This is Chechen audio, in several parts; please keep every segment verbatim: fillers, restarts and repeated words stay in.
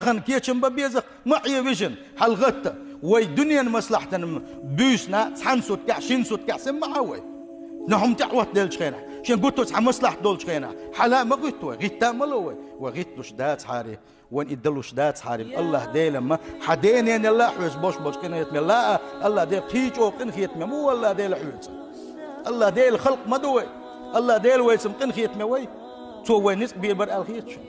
Хан кечам бан беза-кх, ма Ӏе вижина, хьалагӀатта. Вай дуьненан маслахьатана буьйсанна цхьан суткехь, шин суткехь сема ма Ӏа вай. Но хӀума тӀехь Ӏоттаделлачу хенахь, шен гуттар а цхьа маслахьат долчу хенахь, хьала а ма гӀуьтту вай, гӀитта а ма ло вай. Вай гӀитталуш дацахьара, вайна и далуш дацахьара, АллахӀ Дела ма хьан дененел а хьоьца болуш болчу къинхетамел а, АллахӀ Дела кхин а чӀогӀа къинхетаме ма ву АллахӀ Дела хьоьца. АллахӀ Дела халкъ ма ду вай. АллахӀ Дела вайца-м къинхетаме вай. Цо вай ницкъ бийр бара аьлла хета шуна.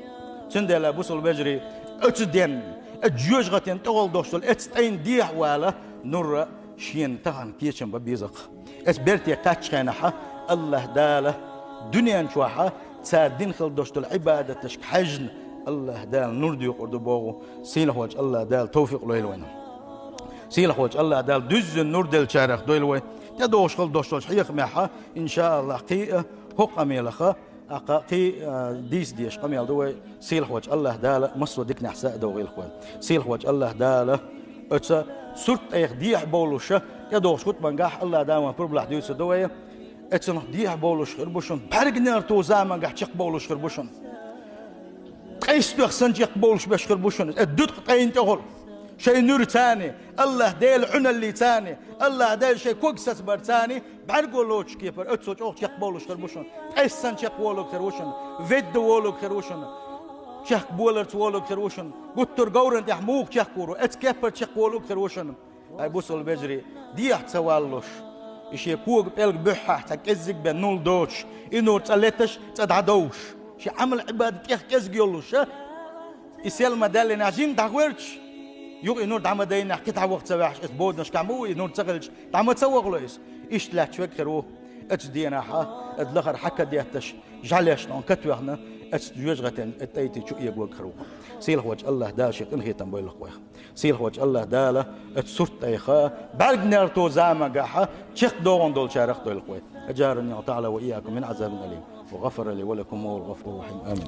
Цундела, бусалба вежарий, оцу денна, оцу жоьжахатина тӀехула долуш долу оцу тӀайна дехьавала, нур а шена тахана кечам бан беза-кх. Оцу берте кхаьччу хенахь АллахӀ Дала дуьнен чохь цара дина хила долуш долу Ӏибадаташка хьаьжна, АллахӀ Дала нур доькъур ду боху, сийлахьволчу АллахӀ Дала товфикъ лойла вайна. Сийлахьволчу АллахӀ Дала дуьззина нур деллачарах дойла вай. ТӀедогӀуш хила долуш долчу хьехамехь, иншааллахӀ, кхин а хӀокху къамелах, тӀаккха кхин а дийца дезаш къамел ду вай, сийлахьволчу АллахӀ Дала массо а диканехь са а дохийла-кх вай. Сийлахьволчу АллахӀ Дала оцу сурт тӀех дехьа бовлуш, тӀедогӀучу хутбангахь АллахӀ Дала вайна пурбалахь дуьйцур ду вай, оцунах дехьа бовлуш хир бу шуна, бӀаьрганегӀар тоху замангахь чекхбовлуш хир бу шуна. Ткъайсна тоьхна санна чекхбовлуш беш хир бу шуна, оцу дуткъа тӀайна тӀехула. Шайн нуьрцани, АллахӀ Делан Ӏуьналлицани, АллахӀ Дела шайн ког сацабарцани, бӀаьрго лоцучу кепара оццул чӀогӀа чекхбовлуш хир бу шуна. Ткъайсна санна чекхволург хир ву шуна. Ведда волург хир ву шуна. Чехка боларца волург хир ву шуна. Гуттар а говран тӀехь муха чекхвур ву, оцу кепара чекхволург хир ву шуна. Ай, бусалба вежарий, дехьа ца валлуш, и шен кога пӀелг буьххьехь цхьа кӀеззиг бен нулла доцуш, и нур цӀа леташ, цӀа дӀадовш, шен Ӏамал-Ӏибадат тӀех кӀезиг йолуш, а? И сел ма даьллинехь жимма дӀагӀоьртуш, юха и нур дӀа ма дайнехь, кхин дӀа ваха ца ваьхьаш, иза боданашкахь ма ву, и нур ца хилча, дӀа ма ца вахало иза. Иштта лаьтташ верг хир ву оцу денахь, оцу лахара хьакадетташ, жӀаьлешна катвехна, оцу жоьжахатин тӀайти чу эгаварг хир ву. Сийлахьволчу АллахӀ Дала шен къинхетам бойла-кх вайх. Сийлахьволчу АллахӀ Дала оцу сурт тӀех бӀаьрганегӀар тоху замангахь чекхдохун долчарах дойла-кх вай. أجارني الله تعالى وإياكم من عذاب أليم، وغفر لي ولكم وهو الغفور الرحيم. آمين.